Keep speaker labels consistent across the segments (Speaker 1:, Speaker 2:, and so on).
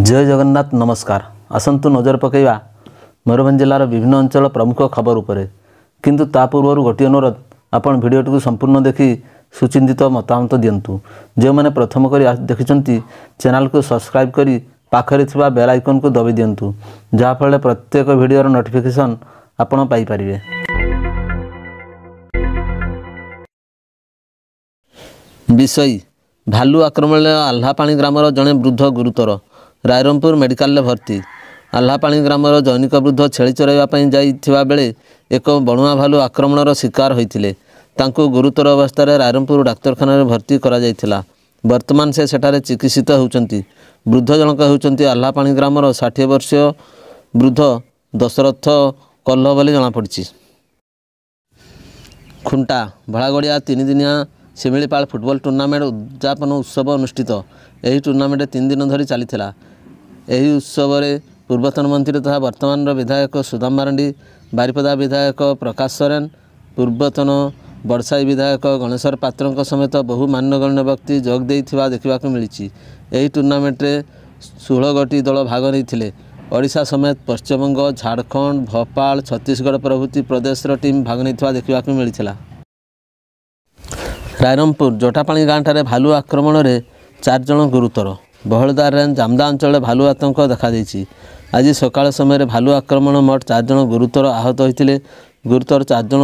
Speaker 1: ଜୟ ଜଗନ୍ନାଥ। ନମସ୍କାର। ଆସନ୍ତୁ ନଜର ପକାଇବା ମୟୂରଭଞ୍ଜ ଜିଲ୍ଲାର ବିଭିନ୍ନ ଅଞ୍ଚଳ ପ୍ରମୁଖ ଖବର ଉପରେ। କିନ୍ତୁ ତା ପୂର୍ବରୁ ଗୋଟିଏ ଅନୁରୋଧ, ଆପଣ ଭିଡ଼ିଓଟିକୁ ସମ୍ପୂର୍ଣ୍ଣ ଦେଖି ସୁଚିନ୍ତିତ ମତାମତ ଦିଅନ୍ତୁ। ଯେଉଁମାନେ ପ୍ରଥମ କରି ଦେଖିଛନ୍ତି, ଚ୍ୟାନେଲକୁ ସବସ୍କ୍ରାଇବ୍ କରି ପାଖରେ ଥିବା ବେଲ୍ ଆଇକନ୍କୁ ଦବାଇ ଦିଅନ୍ତୁ, ଯାହାଫଳରେ ପ୍ରତ୍ୟେକ ଭିଡ଼ିଓର ନୋଟିଫିକେସନ୍ ଆପଣ ପାଇପାରିବେ। ବିଷୟୀ ଭାଲୁ ଆକ୍ରମଣରେ ଆହ୍ଲାପାଣି ଗ୍ରାମର ଜଣେ ବୃଦ୍ଧ ଗୁରୁତର, ରାଇରଙ୍ଗପୁର ମେଡ଼ିକାଲରେ ଭର୍ତ୍ତି। ଆହ୍ଲାପାଣି ଗ୍ରାମର ଜନୈକ ବୃଦ୍ଧ ଛେଳି ଚରାଇବା ପାଇଁ ଯାଇଥିବା ବେଳେ ଏକ ବଣୁଆ ଭାଲୁ ଆକ୍ରମଣର ଶିକାର ହୋଇଥିଲେ। ତାଙ୍କୁ ଗୁରୁତର ଅବସ୍ଥାରେ ରାଇରଙ୍ଗପୁର ଡାକ୍ତରଖାନାରେ ଭର୍ତ୍ତି କରାଯାଇଥିଲା। ବର୍ତ୍ତମାନ ସେ ସେଠାରେ ଚିକିତ୍ସିତ ହେଉଛନ୍ତି। ବୃଦ୍ଧ ଜଣକ ହେଉଛନ୍ତି ଆହ୍ଲାପାଣି ଗ୍ରାମର 60 ବର୍ଷୀୟ ବୃଦ୍ଧ ଦଶରଥ କଲ୍ହ ବୋଲି ଜଣାପଡ଼ିଛି। ଖୁଣ୍ଟା ଭଳାଗଡ଼ିଆ ତିନିଦିନିଆ ଶିମିଳିପାଳ ଫୁଟବଲ ଟୁର୍ଣ୍ଣାମେଣ୍ଟ ଉଦଯାପନ ଉତ୍ସବ ଅନୁଷ୍ଠିତ। ଏହି ଟୁର୍ଣ୍ଣାମେଣ୍ଟ 3 ଦିନ ଧରି ଚାଲିଥିଲା। ଏହି ଉତ୍ସବରେ ପୂର୍ବତନ ମନ୍ତ୍ରୀ ତଥା ବର୍ତ୍ତମାନର ବିଧାୟକ ସୁଦାମ ମାରାଣ୍ଡି, ବାରିପଦା ବିଧାୟକ ପ୍ରକାଶ ସୋରେନ, ପୂର୍ବତନ ବଡ଼ସାହି ବିଧାୟକ ଗଣେଶ୍ୱର ପାତ୍ରଙ୍କ ସମେତ ବହୁ ମାନ୍ୟଗଣ୍ୟ ବ୍ୟକ୍ତି ଯୋଗ ଦେଇଥିବା ଦେଖିବାକୁ ମିଳିଛି। ଏହି ଟୁର୍ଣ୍ଣାମେଣ୍ଟରେ 16 ଗୋଟି ଦଳ ଭାଗ ନେଇଥିଲେ। ଓଡ଼ିଶା ସମେତ ପଶ୍ଚିମବଙ୍ଗ, ଝାଡ଼ଖଣ୍ଡ, ଭୋପାଳ, ଛତିଶଗଡ଼ ପ୍ରଭୃତି ପ୍ରଦେଶର ଟିମ୍ ଭାଗ ନେଇଥିବା ଦେଖିବାକୁ ମିଳିଥିଲା। ରାଇରଙ୍ଗପୁର ଜଟାପାଣି ଗାଁଠାରେ ଭାଲୁ ଆକ୍ରମଣରେ 4 ଜଣ ଗୁରୁତର। ବହଳଦା ରେଞ୍ଜ ଜାମଦା ଅଞ୍ଚଳରେ ଭାଲୁ ଆତଙ୍କ ଦେଖାଦେଇଛି। ଆଜି ସକାଳ ସମୟରେ ଭାଲୁ ଆକ୍ରମଣ ମୋଟ 4 ଜଣ ଗୁରୁତର ଆହତ ହୋଇଥିଲେ। ଗୁରୁତର 4 ଜଣ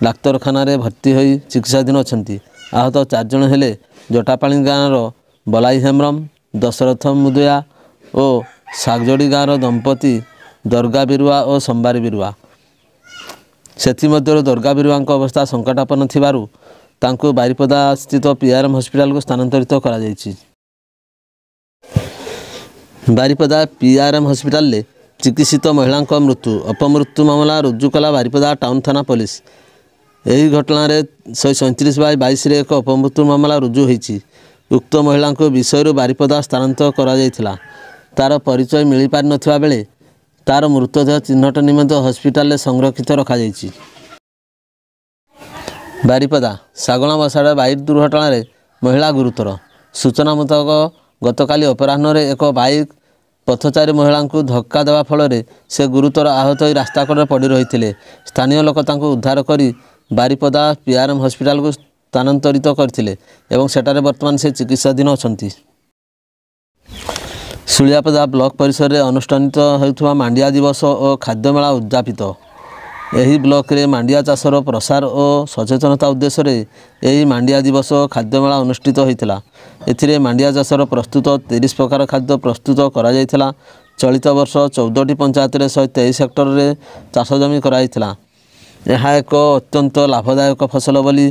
Speaker 1: ଡାକ୍ତରଖାନାରେ ଭର୍ତ୍ତି ହୋଇ ଚିକିତ୍ସାଧୀନ ଅଛନ୍ତି। ଆହତ 4 ଜଣ ହେଲେ ଜଟାପାଣି ଗାଁର ବଲାଇ ହେମ୍ବ୍ରମ, ଦଶରଥ ମୁଦୁଆ ଓ ଶାଗଯୋଡ଼ି ଗାଁର ଦମ୍ପତି ଦର୍ଗା ବିରୁଆ ଓ ସମ୍ବାରୀ ବିରୁଆ। ସେଥିମଧ୍ୟରୁ ଦର୍ଗା ବିରୁଆଙ୍କ ଅବସ୍ଥା ସଙ୍କଟାପନ୍ନ ଥିବାରୁ ତାଙ୍କୁ ବାରିପଦା ସ୍ଥିତ ପିଆର୍ଏମ୍ ହସ୍ପିଟାଲକୁ ସ୍ଥାନାନ୍ତରିତ କରାଯାଇଛି। ବାରିପଦା ପିଆର୍ଏମ୍ ହସ୍ପିଟାଲରେ ଚିକିତ୍ସିତ ମହିଳାଙ୍କ ମୃତ୍ୟୁ ଅପମୃତ୍ୟୁ ମାମଲା ରୁଜୁ କଲା ବାରିପଦା ଟାଉନ୍ ଥାନା ପୋଲିସ। ଏହି ଘଟଣାରେ 137/22ରେ ଏକ ଅପମୃତ୍ୟୁ ମାମଲା ରୁଜୁ ହୋଇଛି। ଉକ୍ତ ମହିଳାଙ୍କୁ ବିଷୟରୁ ବାରିପଦା ସ୍ଥାନାନ୍ତର କରାଯାଇଥିଲା। ତା'ର ପରିଚୟ ମିଳିପାରିନଥିବା ବେଳେ ତା'ର ମୃତଦେହ ଚିହ୍ନଟ ନିମନ୍ତେ ହସ୍ପିଟାଲରେ ସଂରକ୍ଷିତ ରଖାଯାଇଛି। ବାରିପଦା ଶାଗଣା ବସାରେ ବାଇକ୍ ଦୁର୍ଘଟଣାରେ ମହିଳା ଗୁରୁତର। ସୂଚନା ମୁତାବକ, ଗତକାଲି ଅପରାହ୍ନରେ ଏକ ବାଇକ୍ ପଥଚାରୀ ମହିଳାଙ୍କୁ ଧକ୍କା ଦେବା ଫଳରେ ସେ ଗୁରୁତର ଆହତ ହୋଇ ରାସ୍ତାକଡ଼ରେ ପଡ଼ି ରହିଥିଲେ। ସ୍ଥାନୀୟ ଲୋକ ତାଙ୍କୁ ଉଦ୍ଧାର କରି ବାରିପଦା ପିଆର୍ଏମ୍ ହସ୍ପିଟାଲକୁ ସ୍ଥାନାନ୍ତରିତ କରିଥିଲେ ଏବଂ ସେଠାରେ ବର୍ତ୍ତମାନ ସେ ଚିକିତ୍ସାଧୀନ ଅଛନ୍ତି। ଶୁଳିଆପଦା ବ୍ଲକ ପରିସରରେ ଅନୁଷ୍ଠାନିତ ହେଉଥିବା ମାଣ୍ଡିଆ ଦିବସ ଓ ଖାଦ୍ୟମେଳା ଉଦଯାପିତ। ଏହି ବ୍ଲକରେ ମାଣ୍ଡିଆ ଚାଷର ପ୍ରସାର ଓ ସଚେତନତା ଉଦ୍ଦେଶ୍ୟରେ ଏହି ମାଣ୍ଡିଆ ଦିବସ ଓ ଖାଦ୍ୟମେଳା ଅନୁଷ୍ଠିତ ହୋଇଥିଲା। ଏଥିରେ ମାଣ୍ଡିଆ ଚାଷର ପ୍ରସ୍ତୁତ 30 ପ୍ରକାର ଖାଦ୍ୟ ପ୍ରସ୍ତୁତ କରାଯାଇଥିଲା। ଚଳିତ ବର୍ଷ 14ଟି ପଞ୍ଚାୟତରେ 123 ହେକ୍ଟରରେ ଚାଷ ଜମି କରାଯାଇଥିଲା। ଏହା ଏକ ଅତ୍ୟନ୍ତ ଲାଭଦାୟକ ଫସଲ ବୋଲି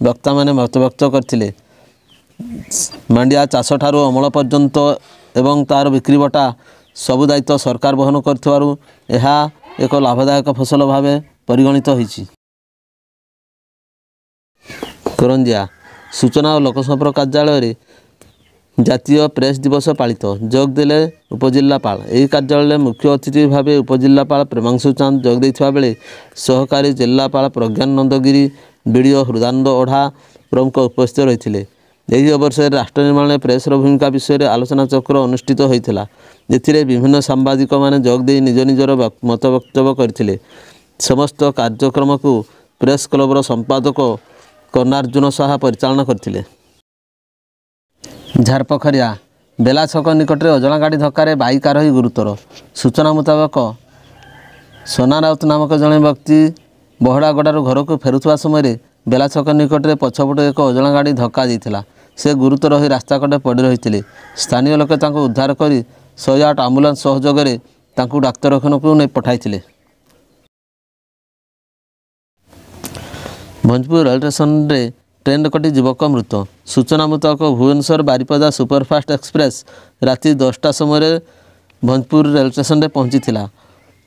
Speaker 1: ବକ୍ତାମାନେ ମତବ୍ୟକ୍ତ କରିଥିଲେ। ମାଣ୍ଡିଆ ଚାଷଠାରୁ ଅମଳ ପର୍ଯ୍ୟନ୍ତ ଏବଂ ତା'ର ବିକ୍ରିବଟା ସବୁ ଦାୟିତ୍ୱ ସରକାର ବହନ କରିଥିବାରୁ ଏହା ଏକ ଲାଭଦାୟକ ଫସଲ ଭାବେ ପରିଗଣିତ ହୋଇଛି। କରଞ୍ଜିଆ ସୂଚନା ଓ ଲୋକସମ୍ପର୍କ କାର୍ଯ୍ୟାଳୟରେ ଜାତୀୟ ପ୍ରେସ୍ ଦିବସ ପାଳିତ, ଯୋଗ ଦେଲେ ଉପଜିଲ୍ଲାପାଳ। ଏହି କାର୍ଯ୍ୟାଳୟରେ ମୁଖ୍ୟ ଅତିଥି ଭାବେ ଉପଜିଲ୍ଲାପାଳ ପ୍ରେମାଂଶୁ ଚାନ୍ଦ ଯୋଗ ଦେଇଥିବା ବେଳେ ସହକାରୀ ଜିଲ୍ଲାପାଳ ପ୍ରଜ୍ଞାନନ୍ଦ ଗିରି, ବିଡ଼ିଓ ହୃଦାନନ୍ଦ ଓଢ଼ା ପ୍ରମୁଖ ଉପସ୍ଥିତ ରହିଥିଲେ। ଏହି ଅବସରରେ ରାଷ୍ଟ୍ର ନିର୍ମାଣରେ ପ୍ରେସ୍ର ଭୂମିକା ବିଷୟରେ ଆଲୋଚନାଚକ୍ର ଅନୁଷ୍ଠିତ ହୋଇଥିଲା। ଏଥିରେ ବିଭିନ୍ନ ସାମ୍ବାଦିକମାନେ ଯୋଗ ଦେଇ ନିଜ ନିଜର ମତ ବକ୍ତବ୍ୟ କରିଥିଲେ। ସମସ୍ତ କାର୍ଯ୍ୟକ୍ରମକୁ ପ୍ରେସ୍ କ୍ଲବର ସମ୍ପାଦକ କର୍ଣ୍ଣାର୍ଜୁନ ସାହା ପରିଚାଳନା କରିଥିଲେ। ଝାରପୋଖରିଆ ବେଲା ଛକ ନିକଟରେ ଅଜଣା ଗାଡ଼ି ଧକ୍କାରେ ବାଇକ୍ ଆରୋହୀ ଗୁରୁତର। ସୂଚନା ମୁତାବକ, ସୋନା ରାଉତ ନାମକ ଜଣେ ବ୍ୟକ୍ତି ବହଡ଼ାଗଡ଼ାରୁ ଘରକୁ ଫେରୁଥିବା ସମୟରେ ବେଲା ଛକ ନିକଟରେ ପଛପଟୁ ଏକ ଅଜଣା ଗାଡ଼ି ଧକ୍କା ଦେଇଥିଲା। ସେ ଗୁରୁତର ହୋଇ ରାସ୍ତାକଡ଼ରେ ପଡ଼ି ରହିଥିଲେ। ସ୍ଥାନୀୟ ଲୋକେ ତାଙ୍କୁ ଉଦ୍ଧାର କରି 108 ଆମ୍ବୁଲାନ୍ସ ସହଯୋଗରେ ତାଙ୍କୁ ଡାକ୍ତରଖାନାକୁ ନେଇ ପଠାଇଥିଲେ। ଭଞ୍ଜପୁର ରେଳ ଷ୍ଟେସନରେ ଟ୍ରେନ୍ କଟି ଯୁବକ ମୃତ। ସୂଚନା ମୁତାବକ, ଭୁବନେଶ୍ୱର ବାରିପଦା ସୁପରଫାଷ୍ଟ ଏକ୍ସପ୍ରେସ୍ ରାତି 10ଟା ସମୟରେ ଭଞ୍ଜପୁର ରେଳ ଷ୍ଟେସନରେ ପହଞ୍ଚିଥିଲା।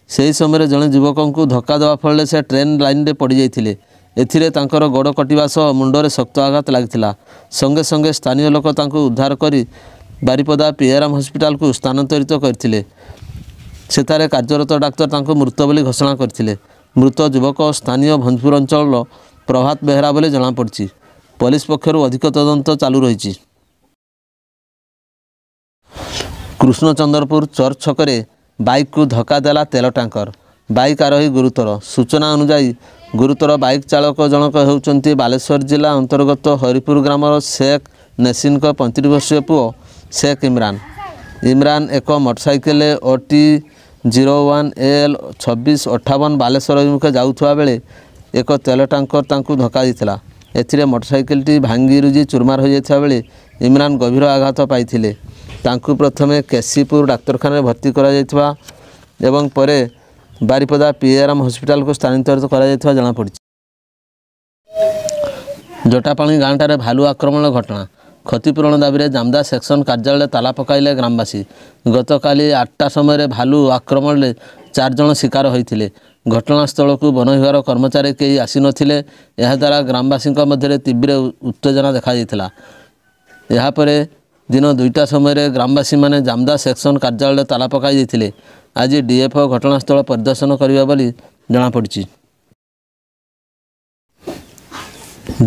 Speaker 1: ସେହି ସମୟରେ ଜଣେ ଯୁବକଙ୍କୁ ଧକ୍କା ଦେବା ଫଳରେ ସେ ଟ୍ରେନ୍ ଲାଇନ୍ରେ ପଡ଼ିଯାଇଥିଲେ। ଏଥିରେ ତାଙ୍କର ଗୋଡ଼ କଟିବା ସହ ମୁଣ୍ଡରେ ଶକ୍ତ ଆଘାତ ଲାଗିଥିଲା। ସଙ୍ଗେ ସଙ୍ଗେ ସ୍ଥାନୀୟ ଲୋକ ତାଙ୍କୁ ଉଦ୍ଧାର କରି ବାରିପଦା ପିଆର୍ଏମ୍ ହସ୍ପିଟାଲକୁ ସ୍ଥାନାନ୍ତରିତ କରିଥିଲେ। ସେଠାରେ କାର୍ଯ୍ୟରତ ଡାକ୍ତର ତାଙ୍କୁ ମୃତ ବୋଲି ଘୋଷଣା କରିଥିଲେ। ମୃତ ଯୁବକ ସ୍ଥାନୀୟ ଭଞ୍ଜପୁର ଅଞ୍ଚଳର ପ୍ରଭାତ ବେହେରା ବୋଲି ଜଣାପଡ଼ିଛି। ପୋଲିସ ପକ୍ଷରୁ ଅଧିକ ତଦନ୍ତ ଚାଲୁ ରହିଛି। କୃଷ୍ଣଚନ୍ଦ୍ରପୁର ଚର୍ଚ୍ଚ ଛକରେ ବାଇକ୍କୁ ଧକ୍କା ଦେଲା ତେଲ ଟ୍ୟାଙ୍କର, ବାଇକ୍ ଆରୋହୀ ଗୁରୁତର। ସୂଚନା ଅନୁଯାୟୀ, ଗୁରୁତର ବାଇକ୍ ଚାଳକ ଜଣକ ହେଉଛନ୍ତି ବାଲେଶ୍ୱର ଜିଲ୍ଲା ଅନ୍ତର୍ଗତ ହରିପୁର ଗ୍ରାମର ଶେଖ୍ ନେସିନଙ୍କ 35 ବର୍ଷୀୟ ପୁଅ ଶେଖ୍ ଇମ୍ରାନ। ଇମ୍ରାନ ଏକ ମୋଟରସାଇକେଲରେ OT 01 AL 2658 Balasore ଅଭିମୁଖେ ଯାଉଥିବା ବେଳେ ଏକ ତେଲ ଟ୍ୟାଙ୍କର ତାଙ୍କୁ ଧକ୍କା ଦେଇଥିଲା। ଏଥିରେ ମୋଟରସାଇକେଲଟି ଭାଙ୍ଗିରୁଜି ଚୁରମାର ହୋଇଯାଇଥିବା ବେଳେ ଇମ୍ରାନ ଗଭୀର ଆଘାତ ପାଇଥିଲେ। ତାଙ୍କୁ ପ୍ରଥମେ କେସିପୁର ଡାକ୍ତରଖାନାରେ ଭର୍ତ୍ତି କରାଯାଇଥିବା ଏବଂ ପରେ ବାରିପଦା ପିଆର୍ଏମ୍ ହସ୍ପିଟାଲକୁ ସ୍ଥାନାନ୍ତରିତ କରାଯାଇଥିବା ଜଣାପଡ଼ିଛି। ଜଟାପାଣି ଗାଁଠାରେ ଭାଲୁ ଆକ୍ରମଣ ଘଟଣା। କ୍ଷତିପୂରଣ ଦାବିରେ ଜାମଦା ସେକ୍ସନ କାର୍ଯ୍ୟାଳୟରେ ତାଲା ପକାଇଲେ ଗ୍ରାମବାସୀ। ଗତକାଲି 8ଟା ସମୟରେ ଭାଲୁ ଆକ୍ରମଣରେ 4 ଜଣ ଶିକାର ହୋଇଥିଲେ। ଘଟଣାସ୍ଥଳକୁ ବନ ବିଭାଗର କର୍ମଚାରୀ କେହି ଆସିନଥିଲେ। ଏହାଦ୍ୱାରା ଗ୍ରାମବାସୀଙ୍କ ମଧ୍ୟରେ ତୀବ୍ର ଉତ୍ତେଜନା ଦେଖାଦେଇଥିଲା। ଏହାପରେ ଦିନ 2ଟା ସମୟରେ ଗ୍ରାମବାସୀମାନେ ଜାମଦା ସେକ୍ସନ କାର୍ଯ୍ୟାଳୟରେ ତାଲା ପକାଇ ଦେଇଥିଲେ। ଆଜି ଡିଏଫ୍ଓ ଘଟଣାସ୍ଥଳ ପରିଦର୍ଶନ କରିବେ ବୋଲି ଜଣାପଡ଼ିଛି।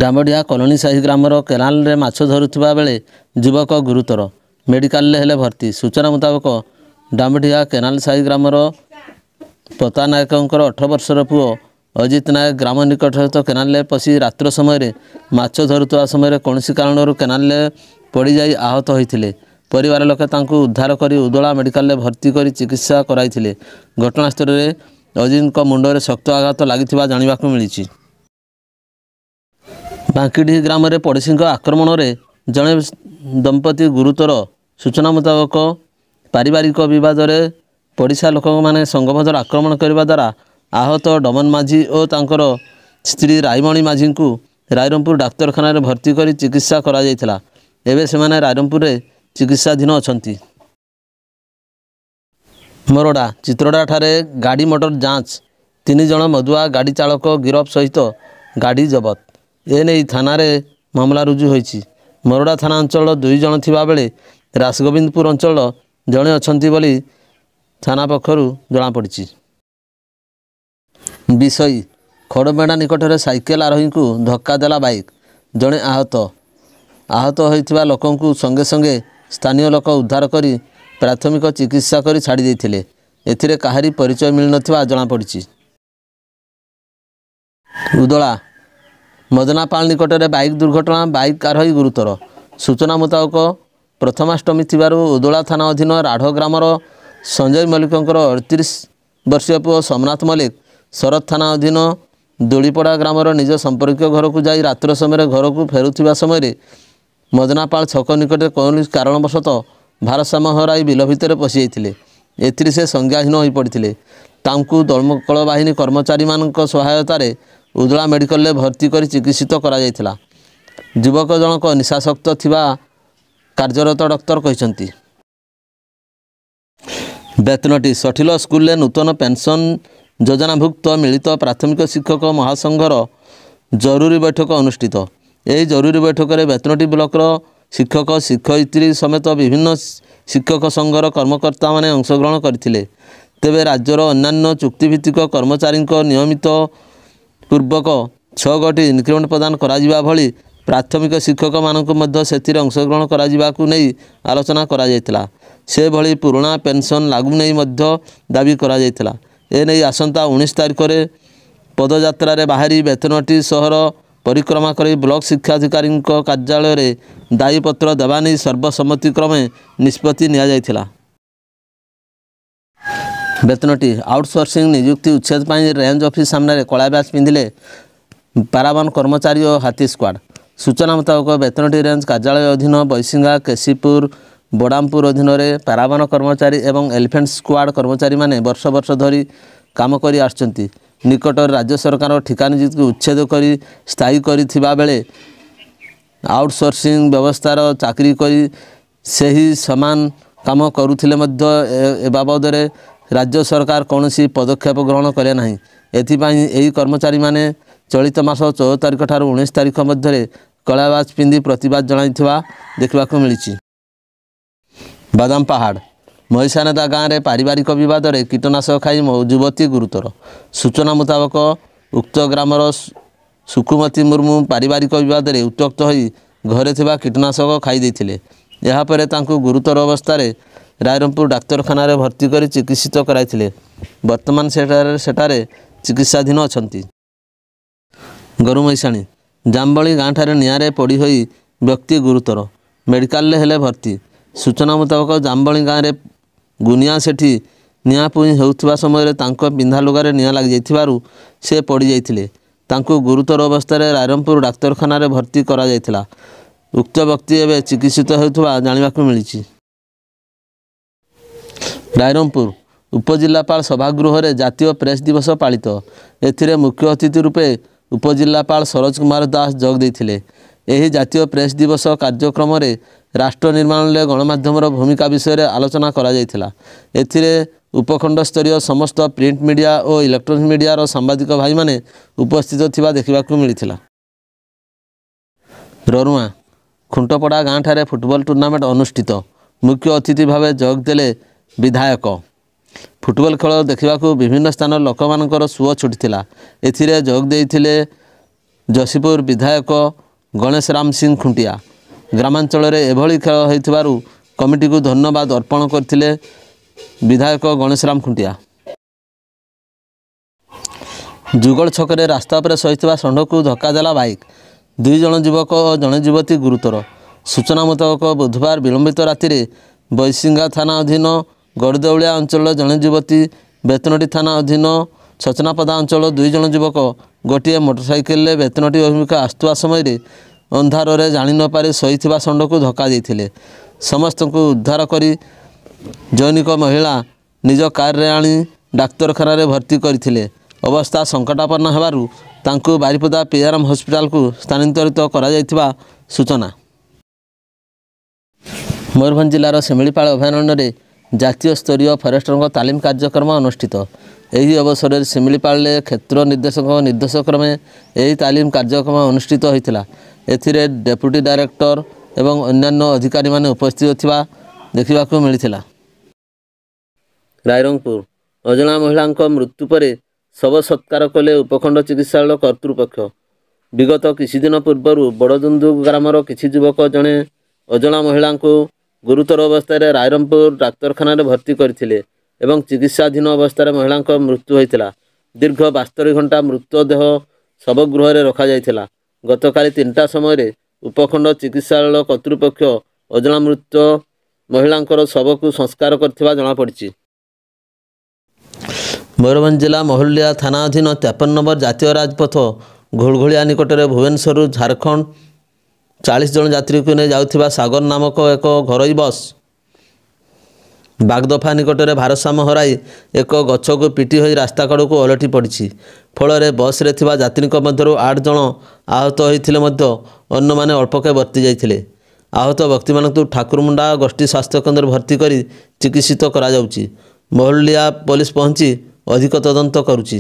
Speaker 1: ଡାମଡ଼ିଆ କଲୋନୀ ସାହି ଗ୍ରାମର କେନାଲରେ ମାଛ ଧରୁଥିବା ବେଳେ ଯୁବକ ଗୁରୁତର, ମେଡ଼ିକାଲରେ ହେଲେ ଭର୍ତ୍ତି। ସୂଚନା ମୁତାବକ, ଡାମଡ଼ିଆ କେନାଲ ସାହି ଗ୍ରାମର ପତା ନାୟକଙ୍କର 18 ବର୍ଷର ପୁଅ ଅଜିତ ନାୟକ ଗ୍ରାମ ନିକଟସ୍ଥ କେନାଲରେ ପଶି ରାତ୍ର ସମୟରେ ମାଛ ଧରୁଥିବା ସମୟରେ କୌଣସି କାରଣରୁ କେନାଲରେ ପଡ଼ିଯାଇ ଆହତ ହୋଇଥିଲେ। ପରିବାର ଲୋକେ ତାଙ୍କୁ ଉଦ୍ଧାର କରି ଉଦଳା ମେଡ଼ିକାଲରେ ଭର୍ତ୍ତି କରି ଚିକିତ୍ସା କରାଇଥିଲେ। ଘଟଣାସ୍ଥଳରେ ଅଜିତଙ୍କ ମୁଣ୍ଡରେ ଶକ୍ତ ଆଘାତ ଲାଗିଥିବା ଜାଣିବାକୁ ମିଳିଛି। ବାଙ୍କିଡିହି ଗ୍ରାମରେ ପଡ଼ୋଶୀଙ୍କ ଆକ୍ରମଣରେ ଜଣେ ଦମ୍ପତି ଗୁରୁତର। ସୂଚନା ମୁତାବକ, ପାରିବାରିକ ବିବାଦରେ ପଡ଼ିଶା ଲୋକମାନେ ସଂଘବଦ୍ଧ ଆକ୍ରମଣ କରିବା ଦ୍ୱାରା ଆହତ ଡମନ ମାଝୀ ଓ ତାଙ୍କର ସ୍ତ୍ରୀ ରାଇମଣି ମାଝୀଙ୍କୁ ରାଇରଙ୍ଗପୁର ଡାକ୍ତରଖାନାରେ ଭର୍ତ୍ତି କରି ଚିକିତ୍ସା କରାଯାଇଥିଲା। ଏବେ ସେମାନେ ରାଇରଙ୍ଗପୁରରେ ଚିକିତ୍ସାଧୀନ ଅଛନ୍ତି। ମୋରଡ଼ା ଚିତ୍ରଡ଼ାଠାରେ ଗାଡ଼ି ମଟର ଯାଞ୍ଚ, 3 ଜଣ ମଦୁଆ ଗାଡ଼ି ଚାଳକ ଗିରଫ ସହିତ ଗାଡ଼ି ଜବତ। ଏନେଇ ଥାନାରେ ମାମଲା ରୁଜୁ ହୋଇଛି। ମୋରଡ଼ା ଥାନା ଅଞ୍ଚଳର 2 ଜଣ ଥିବା ବେଳେ ରାସଗୋବିନ୍ଦପୁର ଅଞ୍ଚଳର ଜଣେ ଅଛନ୍ତି ବୋଲି ଥାନା ପକ୍ଷରୁ ଜଣାପଡ଼ିଛି। ବିଶୋଇ ଖଡ଼ମେଡ଼ା ନିକଟରେ ସାଇକେଲ ଆରୋହୀଙ୍କୁ ଧକ୍କା ଦେଲା ବାଇକ୍, ଜଣେ ଆହତ। ଆହତ ହୋଇଥିବା ଲୋକଙ୍କୁ ସଙ୍ଗେ ସଙ୍ଗେ ସ୍ଥାନୀୟ ଲୋକ ଉଦ୍ଧାର କରି ପ୍ରାଥମିକ ଚିକିତ୍ସା କରି ଛାଡ଼ି ଦେଇଥିଲେ। ଏଥିରେ କାହାରି ପରିଚୟ ମିଳିନଥିବା ଜଣାପଡ଼ିଛି। ଉଦଳା ମଦନାପାଳ ନିକଟରେ ବାଇକ୍ ଦୁର୍ଘଟଣା, ବାଇକ୍ ଆରୋହୀ ଗୁରୁତର। ସୂଚନା ମୁତାବକ, ପ୍ରଥମାଷ୍ଟମୀ ଥିବାରୁ ଉଦଳା ଥାନା ଅଧୀନ ରାଢ଼ ଗ୍ରାମର ସଞ୍ଜୟ ମଲ୍ଲିକଙ୍କର 38 ବର୍ଷୀୟ ପୁଅ ସୋମନାଥ ମଲ୍ଲିକ ଶରତ ଥାନା ଅଧୀନ ଦୋଳିପଡ଼ା ଗ୍ରାମର ନିଜ ସମ୍ପର୍କୀୟ ଘରକୁ ଯାଇ ରାତ୍ର ସମୟରେ ଘରକୁ ଫେରୁଥିବା ସମୟରେ ମଦନାପାଳ ଛକ ନିକଟରେ କୌଣସି କାରଣବଶତଃ ଭାରସାମ୍ୟ ହରାଇ ବିଲ ଭିତରେ ପଶିଯାଇଥିଲେ। ଏଥିରେ ସେ ସଂଜ୍ଞାହୀନ ହୋଇପଡ଼ିଥିଲେ। ତାଙ୍କୁ ଦମକଳ ବାହିନୀ କର୍ମଚାରୀମାନଙ୍କ ସହାୟତାରେ ଉଦଳା ମେଡ଼ିକାଲରେ ଭର୍ତ୍ତି କରି ଚିକିତ୍ସିତ କରାଯାଇଥିଲା। ଯୁବକ ଜଣକ ନିଶାସକ୍ତ ଥିବା କାର୍ଯ୍ୟରତ ଡାକ୍ତର କହିଛନ୍ତି। ବେତନଟୀ ସଠିଲ ସ୍କୁଲରେ ନୂତନ ପେନ୍ସନ୍ ଯୋଜନାଭୁକ୍ତ ମିଳିତ ପ୍ରାଥମିକ ଶିକ୍ଷକ ମହାସଂଘର ଜରୁରୀ ବୈଠକ ଅନୁଷ୍ଠିତ। ଏହି ଜରୁରୀ ବୈଠକରେ ବେତନଟୀ ବ୍ଲକର ଶିକ୍ଷକ ଶିକ୍ଷୟିତ୍ରୀ ସମେତ ବିଭିନ୍ନ ଶିକ୍ଷକ ସଂଘର କର୍ମକର୍ତ୍ତାମାନେ ଅଂଶଗ୍ରହଣ କରିଥିଲେ। ତେବେ ରାଜ୍ୟର ଅନ୍ୟାନ୍ୟ ଚୁକ୍ତିଭିତ୍ତିକ କର୍ମଚାରୀଙ୍କ ନିୟମିତ ପୂର୍ବକ 6 ଗୋଟି ଇନକ୍ରିମେଣ୍ଟ ପ୍ରଦାନ କରାଯିବା ଭଳି ପ୍ରାଥମିକ ଶିକ୍ଷକମାନଙ୍କୁ ମଧ୍ୟ ସେଥିରେ ଅଂଶଗ୍ରହଣ କରାଯିବାକୁ ନେଇ ଆଲୋଚନା କରାଯାଇଥିଲା। ସେଭଳି ପୁରୁଣା ପେନ୍ସନ୍ ଲାଗୁ ନେଇ ମଧ୍ୟ ଦାବି କରାଯାଇଥିଲା। ଏନେଇ ଆସନ୍ତା 19 ତାରିଖରେ ପଦଯାତ୍ରାରେ ବାହାରି ବେତନଟୀ ସହର ପରିକ୍ରମା କରି ବ୍ଲକ ଶିକ୍ଷାଧିକାରୀଙ୍କ କାର୍ଯ୍ୟାଳୟରେ ଦାବିପତ୍ର ଦେବା ନେଇ ସର୍ବସମ୍ମତିକ୍ରମେ ନିଷ୍ପତ୍ତି ନିଆଯାଇଥିଲା। ବେତନଟୀ ଆଉଟସୋର୍ସିଂ ନିଯୁକ୍ତି ଉଚ୍ଛେଦ ପାଇଁ ରେଞ୍ଜ ଅଫିସ ସାମ୍ନାରେ କଳା ବ୍ୟାଚ୍ ପିନ୍ଧିଲେ ପାରାବନ କର୍ମଚାରୀ ଓ ହାତୀ ସ୍କ୍ୱାଡ୍। ସୂଚନା ମୁତାବକ, ବେତନଟୀ ରେଞ୍ଜ କାର୍ଯ୍ୟାଳୟ ଅଧୀନ ବୈଶିଙ୍ଗା, କେଶୀପୁର, ବଡ଼ାମପୁର ଅଧୀନରେ ପାରାବନ କର୍ମଚାରୀ ଏବଂ ଏଲିଫେଣ୍ଟ ସ୍କ୍ୱାଡ୍ କର୍ମଚାରୀମାନେ ବର୍ଷ ବର୍ଷ ଧରି କାମ କରି ଆସୁଛନ୍ତି। ନିକଟରେ ରାଜ୍ୟ ସରକାର ଠିକା ନିଯୁକ୍ତି ଉଚ୍ଛେଦ କରି ସ୍ଥାୟୀ କରିଥିବା ବେଳେ ଆଉଟସୋର୍ସିଂ ବ୍ୟବସ୍ଥାର ଚାକିରି କରି ସେହି ସମାନ କାମ କରୁଥିଲେ ମଧ୍ୟ ଏ ବାବଦରେ ରାଜ୍ୟ ସରକାର କୌଣସି ପଦକ୍ଷେପ ଗ୍ରହଣ କଲେ ନାହିଁ। ଏଥିପାଇଁ ଏହି କର୍ମଚାରୀମାନେ ଚଳିତ ମାସ 14 ତାରିଖ ଠାରୁ 19 ତାରିଖ ମଧ୍ୟରେ କଳା ବ୍ୟାଚ୍ ପିନ୍ଧି ପ୍ରତିବାଦ ଜଣାଇଥିବା ଦେଖିବାକୁ ମିଳିଛି। ବାଦାମପାହାଡ଼ ମହିଷାନେଦା ଗାଁରେ ପାରିବାରିକ ବିବାଦରେ କୀଟନାଶକ ଖାଇ ଯୁବତୀ ଗୁରୁତର। ସୂଚନା ମୁତାବକ, ଉକ୍ତ ଗ୍ରାମର ସୁକୁମତୀ ମୁର୍ମୁ ପାରିବାରିକ ବିବାଦରେ ଉତ୍ତ୍ୟକ୍ତ ହୋଇ ଘରେ ଥିବା କୀଟନାଶକ ଖାଇ ଦେଇଥିଲେ। ଏହାପରେ ତାଙ୍କୁ ଗୁରୁତର ଅବସ୍ଥାରେ ରାଇରଙ୍ଗପୁର ଡାକ୍ତରଖାନାରେ ଭର୍ତ୍ତି କରି ଚିକିତ୍ସିତ କରାଇଥିଲେ। ବର୍ତ୍ତମାନ ସେଠାରେ ଚିକିତ୍ସାଧୀନ ଅଛନ୍ତି। ଗୋରୁମହିଷାଣୀ ଜାମବଳି ଗାଁଠାରେ ନିଆଁରେ ପୋଡ଼ି ହୋଇ ବ୍ୟକ୍ତି ଗୁରୁତର, ମେଡ଼ିକାଲରେ ହେଲେ ଭର୍ତ୍ତି। ସୂଚନା ମୁତାବକ, ଜାମବଳି ଗାଁରେ ଗୁନିଆ ସେଠି ନିଆଁ ପୁଇଁ ହେଉଥିବା ସମୟରେ ତାଙ୍କ ପିନ୍ଧା ଲୁଗାରେ ନିଆଁ ଲାଗିଯାଇଥିବାରୁ ସେ ପୋଡ଼ିଯାଇଥିଲେ। ତାଙ୍କୁ ଗୁରୁତର ଅବସ୍ଥାରେ ରାଇରଙ୍ଗପୁର ଡାକ୍ତରଖାନାରେ ଭର୍ତ୍ତି କରାଯାଇଥିଲା। ଉକ୍ତ ବ୍ୟକ୍ତି ଏବେ ଚିକିତ୍ସିତ ହେଉଥିବା ଜାଣିବାକୁ ମିଳିଛି। ରାଇରଙ୍ଗପୁର ଉପଜିଲ୍ଲାପାଳ ସଭାଗୃହରେ ଜାତୀୟ ପ୍ରେସ୍ ଦିବସ ପାଳିତ। ଏଥିରେ ମୁଖ୍ୟ ଅତିଥି ରୂପେ ଉପଜିଲ୍ଲାପାଳ ସରୋଜ କୁମାର ଦାସ ଯୋଗ ଦେଇଥିଲେ। ଏହି ଜାତୀୟ ପ୍ରେସ୍ ଦିବସ କାର୍ଯ୍ୟକ୍ରମରେ ରାଷ୍ଟ୍ର ନିର୍ମାଣରେ ଗଣମାଧ୍ୟମର ଭୂମିକା ବିଷୟରେ ଆଲୋଚନା କରାଯାଇଥିଲା। ଏଥିରେ ଉପଖଣ୍ଡସ୍ତରୀୟ ସମସ୍ତ ପ୍ରିଣ୍ଟ ମିଡ଼ିଆ ଓ ଇଲେକ୍ଟ୍ରୋନିକ୍ ମିଡ଼ିଆର ସାମ୍ବାଦିକ ଭାଇମାନେ ଉପସ୍ଥିତ ଥିବା ଦେଖିବାକୁ ମିଳିଥିଲା। ରରୁଆଁ ଖୁଣ୍ଟପଡ଼ା ଗାଁଠାରେ ଫୁଟବଲ ଟୁର୍ଣ୍ଣାମେଣ୍ଟ ଅନୁଷ୍ଠିତ। ମୁଖ୍ୟ ଅତିଥି ଭାବେ ଯୋଗ ଦେଲେ ବିଧାୟକ। ଫୁଟବଲ ଖେଳ ଦେଖିବାକୁ ବିଭିନ୍ନ ସ୍ଥାନର ଲୋକମାନଙ୍କର ସୁଅ ଛୁଟିଥିଲା। ଏଥିରେ ଯୋଗ ଦେଇଥିଲେ ଯଶୀପୁର ବିଧାୟକ ଗଣେଶ ରାମ ସିଂ ଖୁଣ୍ଟିଆ। ଗ୍ରାମାଞ୍ଚଳରେ ଏଭଳି ଖେଳ ହୋଇଥିବାରୁ କମିଟିକୁ ଧନ୍ୟବାଦ ଅର୍ପଣ କରିଥିଲେ ବିଧାୟକ ଗଣେଶ ରାମ ଖୁଣ୍ଟିଆ। ଯୁଗଳ ଛକରେ ରାସ୍ତା ଉପରେ ଶୋଇଥିବା ଷଣ୍ଢକୁ ଧକ୍କା ଦେଲା ବାଇକ୍। 2 ଜଣ ଯୁବକ ଓ ଜଣେ ଯୁବତୀ ଗୁରୁତର। ସୂଚନା ମୁତାବକ, ବୁଧବାର ବିଳମ୍ବିତ ରାତିରେ ବୈଶିଙ୍ଗା ଥାନା ଅଧୀନ ଗଡ଼ଦେଉଳିଆ ଅଞ୍ଚଳର ଜଣେ ଯୁବତୀ, ବେତନଟୀ ଥାନା ଅଧୀନ ଛଚନାପଦା ଅଞ୍ଚଳର 2 ଜଣ ଯୁବକ ଗୋଟିଏ ମୋଟରସାଇକେଲରେ ବେତନଟୀ ଅଭିମୁଖେ ଆସୁଥିବା ସମୟରେ ଅନ୍ଧାରରେ ଜାଣି ନପାରି ଶୋଇଥିବା ଷଣ୍ଢକୁ ଧକ୍କା ଦେଇଥିଲେ। ସମସ୍ତଙ୍କୁ ଉଦ୍ଧାର କରି ଜନୈକ ମହିଳା ନିଜ କାରରେ ଆଣି ଡାକ୍ତରଖାନାରେ ଭର୍ତ୍ତି କରିଥିଲେ। ଅବସ୍ଥା ସଙ୍କଟାପନ୍ନ ହେବାରୁ ତାଙ୍କୁ ବାରିପଦା ପିଆର୍ଏମ୍ ହସ୍ପିଟାଲକୁ ସ୍ଥାନାନ୍ତରିତ କରାଯାଇଥିବା ସୂଚନା। ମୟୂରଭଞ୍ଜ ଜିଲ୍ଲାର ଶିମିଳିପାଳ ଅଭୟାରଣ୍ୟରେ ଜାତୀୟ ସ୍ତରୀୟ ଫରେଷ୍ଟରଙ୍କ ତାଲିମ କାର୍ଯ୍ୟକ୍ରମ ଅନୁଷ୍ଠିତ। ଏହି ଅବସରରେ ଶିମିଳିପାଳରେ କ୍ଷେତ୍ର ନିର୍ଦ୍ଦେଶକଙ୍କ ନିର୍ଦ୍ଦେଶକ୍ରମେ ଏହି ତାଲିମ କାର୍ଯ୍ୟକ୍ରମ ଅନୁଷ୍ଠିତ ହୋଇଥିଲା। ଏଥିରେ ଡେପୁଟି ଡାଇରେକ୍ଟର ଏବଂ ଅନ୍ୟାନ୍ୟ ଅଧିକାରୀମାନେ ଉପସ୍ଥିତ ଥିବା ଦେଖିବାକୁ ମିଳିଥିଲା। ରାଇରଙ୍ଗପୁର ଅଜଣା ମହିଳାଙ୍କ ମୃତ୍ୟୁ ପରେ ଶବ ସତ୍କାର କଲେ ଉପଖଣ୍ଡ ଚିକିତ୍ସାଳୟ କର୍ତ୍ତୃପକ୍ଷ। ବିଗତ କିଛିଦିନ ପୂର୍ବରୁ ବଡ଼ଦୁନ୍ଦୁ ଗ୍ରାମର କିଛି ଯୁବକ ଜଣେ ଅଜଣା ମହିଳାଙ୍କୁ ଗୁରୁତର ଅବସ୍ଥାରେ ରାଇରଙ୍ଗପୁର ଡାକ୍ତରଖାନାରେ ଭର୍ତ୍ତି କରିଥିଲେ ଏବଂ ଚିକିତ୍ସାଧୀନ ଅବସ୍ଥାରେ ମହିଳାଙ୍କ ମୃତ୍ୟୁ ହୋଇଥିଲା। ଦୀର୍ଘ 72 ଘଣ୍ଟା ମୃତଦେହ ଶବଗୃହରେ ରଖାଯାଇଥିଲା। ଗତକାଲି 3ଟା ସମୟରେ ଉପଖଣ୍ଡ ଚିକିତ୍ସାଳୟ କର୍ତ୍ତୃପକ୍ଷ ଅଜଣା ମୃତ ମହିଳାଙ୍କର ଶବକୁ ସଂସ୍କାର କରିଥିବା ଜଣାପଡ଼ିଛି। ମୟୂରଭଞ୍ଜ ଜିଲ୍ଲା ମହୁଲିଆ ଥାନା ଅଧୀନ 53 ନମ୍ବର ଜାତୀୟ ରାଜପଥ ଘୁଳଘୁଳିଆ ନିକଟରେ ଭୁବନେଶ୍ୱରରୁ ଝାଡ଼ଖଣ୍ଡ 40 ଜଣ ଯାତ୍ରୀଙ୍କୁ ନେଇ ଯାଉଥିବା ସାଗର ନାମକ ଏକ ଘରୋଇ ବସ୍ ବାଗଦଫା ନିକଟରେ ଭାରସାମ୍ୟ ହରାଇ ଏକ ଗଛକୁ ପିଟି ହୋଇ ରାସ୍ତା କଡ଼କୁ ଓଲଟି ପଡ଼ିଛି। ଫଳରେ ବସ୍ରେ ଥିବା ଯାତ୍ରୀଙ୍କ ମଧ୍ୟରୁ 8 ଜଣ ଆହତ ହୋଇଥିଲେ ମଧ୍ୟ ଅନ୍ୟମାନେ ଅଳ୍ପକେ ବର୍ତ୍ତି ଯାଇଥିଲେ। ଆହତ ବ୍ୟକ୍ତିମାନଙ୍କୁ ଠାକୁରମୁଣ୍ଡା ଗୋଷ୍ଠୀ ସ୍ୱାସ୍ଥ୍ୟକେନ୍ଦ୍ରରେ ଭର୍ତ୍ତି କରି ଚିକିତ୍ସିତ କରାଯାଉଛି। ମହୁଲିଆ ପୋଲିସ ପହଞ୍ଚି ଅଧିକ ତଦନ୍ତ କରୁଛି।